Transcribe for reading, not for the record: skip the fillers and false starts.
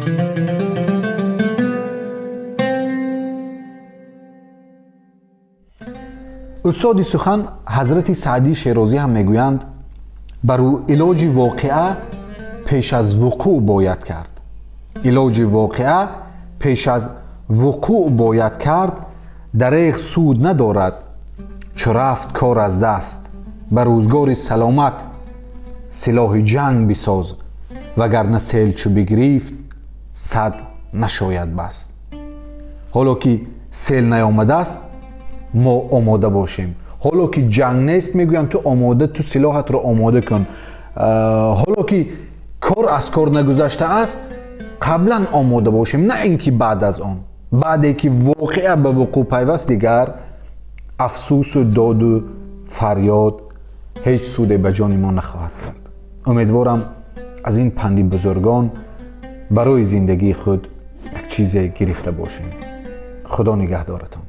Устоди сухан Ҳазрати Саъдии Шерозӣ ҳам мегӯянд: бар ӯ илоҷи воқеа пеш аз вуқӯъ бояд кард. Илоҷи воқеа пеш аз вуқӯъ бояд кард, дареғ суд надорад, чу рафт кор аз даст. Ба рӯзгори саломат силоҳи ҷанг бисоз, вагарна сел чу бигирифт, сад нашояд баст. Ҳоло ки сел наёмадааст, мо омода бошем. Ҳоло ки ҷанг нест, мегӯянд, ту омода, ту силоҳатро омода кун. Ҳоло ки кор аз кор нагузаштааст, қаблан омода бошем, на ин ки баъд аз он, баъде ки воқеа ба вуқӯъ пайваст, дигар афсӯсу доду фарёд ҳеҷ суде ба ҷони мо нахоҳад кард. Умедворам, аз ин панди бузургон барои зиндагии худ як чизе гирифта бошем. Худо нигаҳдоратон.